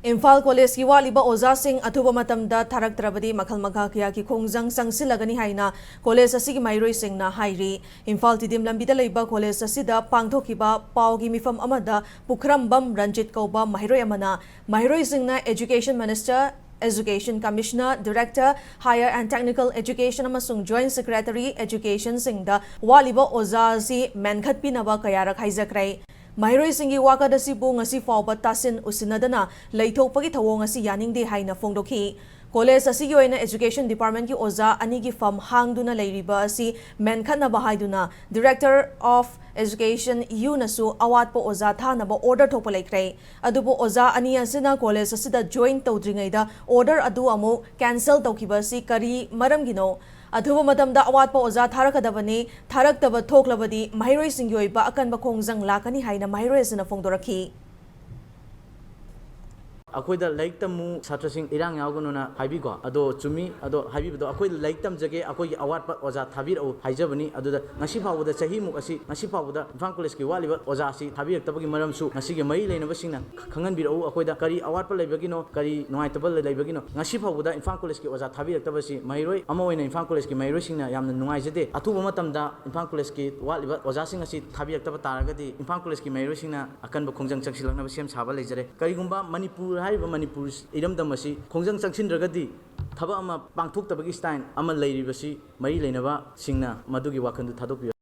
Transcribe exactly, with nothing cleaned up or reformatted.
ꯏꯝꯐꯥꯜ ꯀꯣꯂꯦꯖꯀꯤ ꯋꯥꯠꯂꯤꯕ ꯑꯣꯖꯥꯁꯤꯡ ꯑꯊꯨꯕ ꯃꯇꯝꯗ ꯊꯥꯔꯛꯇ꯭ꯔꯕꯗꯤ ꯃꯈꯜ ꯃꯈꯥ ꯀꯌꯥꯒꯤ ꯈꯣꯡꯖꯪ ꯆꯪꯁꯤꯜꯂꯒꯅꯤ ꯍꯥꯏꯅ ꯀꯣꯂꯦꯖ ꯑꯁꯤꯒꯤ ꯃꯍꯩꯔꯣꯏꯁꯤꯡꯅ ꯍꯥꯏꯔꯤ꯫ ꯏꯝꯐꯥꯜ ꯇꯤꯗꯤꯝ ꯂꯝꯕꯤꯗ ꯂꯩꯕ ꯀꯣꯂꯦꯖ ꯑꯁꯤꯗ ꯄꯥꯡꯊꯣꯛꯈꯤꯕ ꯄꯥꯎꯒꯤ ꯃꯤꯐꯝ ꯑꯃꯗ ꯄꯨꯈ꯭ꯔꯝꯕꯝ ꯔꯟꯖꯤꯠ ꯀꯧꯕ ꯃꯍꯩꯔꯣꯏ ꯑꯃꯅ ꯃꯍꯩꯔꯣꯏꯁꯤꯡꯅ Education Minister, Education Commissioner, Director, Higher and Technical Education ꯑꯃꯁꯨꯡ Joint Secretary Educationꯁꯤꯡꯗ ꯋꯥꯠꯂꯤꯕ ꯑꯣꯖꯥ ꯑꯁꯤ ꯃꯦꯟꯈꯠꯄꯤꯅꯕ ꯀꯌꯥꯔꯛ ꯍꯥꯏꯖꯈ꯭ꯔꯦ꯫ ꯃꯍꯩꯔꯣꯏꯁꯤꯡꯒꯤ ꯋꯥꯀꯠ ꯑꯁꯤꯕꯨ ꯉꯁꯤ ꯐꯥꯎꯕ ꯇꯥꯁꯤꯟ ꯎꯁꯤꯟꯅꯗꯅ ꯂꯩꯊꯣꯛꯄꯒꯤ ꯊꯧꯑꯣꯡ ꯑꯁꯤ ꯌꯥꯅꯤꯡꯗꯦ ꯍꯥꯏꯅ ꯐꯣꯡꯗꯣꯛꯈꯤ꯫ ꯀꯣꯂꯦꯖ ꯑꯁꯤꯒꯤ ꯑꯣꯏꯅ Education Departmentꯀꯤ ꯑꯣꯖꯥ ꯑꯅꯤꯒꯤ ꯐꯝ ꯍꯥꯡꯗꯨꯅ ꯂꯩꯔꯤꯕ ꯑꯁꯤ ꯃꯦꯟꯈꯠꯅꯕ ꯍꯥꯏꯗꯨꯅ Director of Education ꯌꯨꯅꯁꯨ ꯑꯋꯥꯠꯄ ꯑꯣꯖꯥ ꯊꯥꯅꯕ order ꯊꯣꯛꯄ ꯂꯩꯈ꯭ꯔꯦ꯫ ꯑꯗꯨꯕꯨ ꯑꯣꯖꯥ ꯑꯅꯤ ꯑꯁꯤꯅ ꯀꯣꯂꯦꯖ ꯑꯁꯤꯗ join ꯇꯧꯗ꯭ꯔꯤꯉꯩꯗ order ꯑꯗꯨ ꯑꯃꯨꯛ cancel ꯇꯧꯈꯤꯕ ꯑꯁꯤ ꯀꯔꯤ ꯃꯔꯝꯒꯤꯅꯣ? ꯑꯊꯨꯕ ꯃꯇꯝꯗ ꯑꯋꯥꯠꯄ ꯑꯣꯖꯥ ꯊꯥꯔꯛꯀꯗꯕꯅꯤ, ꯊꯥꯔꯛꯇꯕ ꯊꯣꯛꯂꯕꯗꯤ ꯃꯍꯩꯔꯣꯏꯁꯤꯡꯒꯤ ꯑꯣꯏꯕ ꯑꯀꯟꯕ ꯈꯣꯡꯖꯪ ꯂꯥꯛꯀꯅꯤ ꯍꯥꯏꯅ ꯃꯍꯩꯔꯣꯏ ꯑꯁꯤꯅ ꯐꯣꯡꯗꯣꯔꯛꯈꯤ꯫ ꯑꯩꯈꯣꯏꯗ ꯂꯥꯏꯔꯤꯛ ꯇꯝꯃꯨ, ꯁꯥꯇ꯭ꯔꯁꯤꯡ ꯏꯔꯥꯡ ꯌꯥꯎꯒꯅꯨꯅ ꯍꯥꯏꯕꯤꯀꯣ꯫ ꯑꯗꯣ ꯆꯨꯝꯃꯤ, ꯑꯗꯣ ꯍꯥꯏꯕꯤꯕꯗꯣ ꯑꯩꯈꯣꯏ ꯂꯥꯏꯔꯤꯛ ꯇꯝꯖꯒꯦ, ꯑꯩꯈꯣꯏꯒꯤ ꯑꯋꯥꯠꯄ ꯑꯣꯖꯥ ꯊꯥꯕꯤꯔꯛꯎ ꯍꯥꯏꯖꯕꯅꯤ꯫ ꯑꯗꯨꯗ ꯉꯁꯤ ꯐꯥꯎꯕꯗ, ꯆꯍꯤꯃꯨꯛ ꯑꯁꯤ ꯉꯁꯤ ꯐꯥꯎꯕꯗ ꯏꯝꯐꯥꯜ ꯀꯣꯂꯦꯖꯀꯤ ꯋꯥꯠꯂꯤꯕ ꯑꯣꯖꯥ ꯑꯁꯤ ꯊꯥꯕꯤꯔꯛꯇꯕꯒꯤ ꯃꯔꯝꯁꯨ ꯉꯁꯤꯒꯤ ꯃꯔꯤ ꯂꯩꯅꯕꯁꯤꯡꯅ ꯈꯪꯍꯟꯕꯤꯔꯛꯎ꯫ ꯑꯩꯈꯣꯏꯗ ꯀꯔꯤ ꯑꯋꯥꯠꯄ ꯂꯩꯕꯒꯤꯅꯣ, ꯀꯔꯤ ꯅꯨꯡꯉꯥꯏꯇꯕ ꯂꯩꯕꯒꯤꯅꯣ? ꯉꯁꯤ ꯐꯥꯎꯕꯗ ꯏꯝꯐꯥꯜ ꯀꯣꯂꯦꯖꯀꯤ ꯑꯣꯖꯥ ꯊꯥꯕꯤꯔꯛꯇꯕꯁꯤ ꯃꯍꯩꯔꯣꯏ ꯑꯃ ꯑꯣꯏꯅ ꯏꯝꯐꯥꯜ ꯀꯣꯂꯦꯖꯀꯤ ꯃꯍꯩꯔꯣꯏꯁꯤꯡꯅ ꯌꯥꯝꯅ ꯅꯨꯡꯉꯥꯏꯖꯗꯦ꯫ ꯑꯊꯨꯕ ꯃꯇꯝꯗ ꯏꯝꯐꯥꯜ ꯀꯣꯂꯦꯖꯀꯤ ꯋꯥꯠꯂꯤꯕ ꯑꯣꯖꯥꯁꯤꯡ ꯑꯁꯤ ꯊꯥꯕꯤꯔꯛꯇꯕ ꯇꯥꯔꯒꯗꯤ ꯏꯝꯐꯥꯜ ꯀꯣꯂꯦꯖꯀꯤ ꯃꯍꯩꯔꯣꯏꯁꯤꯡꯅ ꯑꯀꯟꯕ ꯈꯣꯡꯖꯪ ꯆꯪꯁꯤꯜꯂꯛꯅꯕ ꯁꯦꯝ ꯁꯥꯕ ꯂꯩꯖꯔꯦ꯫ ꯀꯔꯤꯒꯨꯝꯕ ꯃꯅꯤꯄꯨꯔ ꯍꯥꯏꯔꯤꯕ ꯃꯅꯤꯄꯨꯔ ꯏꯔꯝꯗꯝ ꯑꯁꯤ ꯈꯣꯡꯖꯪ ꯆꯪꯁꯤꯟꯗ꯭ꯔꯒꯗꯤ ꯊꯕꯛ ꯑꯃ ꯄꯥꯡꯊꯣꯛꯇꯕꯒꯤ sign ꯑꯃ ꯂꯩꯔꯤꯕꯁꯤ ꯃꯔꯤ ꯂꯩꯅꯕꯁꯤꯡꯅ ꯃꯗꯨꯒꯤ ꯋꯥꯈꯜꯗꯨ ꯊꯥꯗꯣꯛꯄꯤꯌꯨ꯫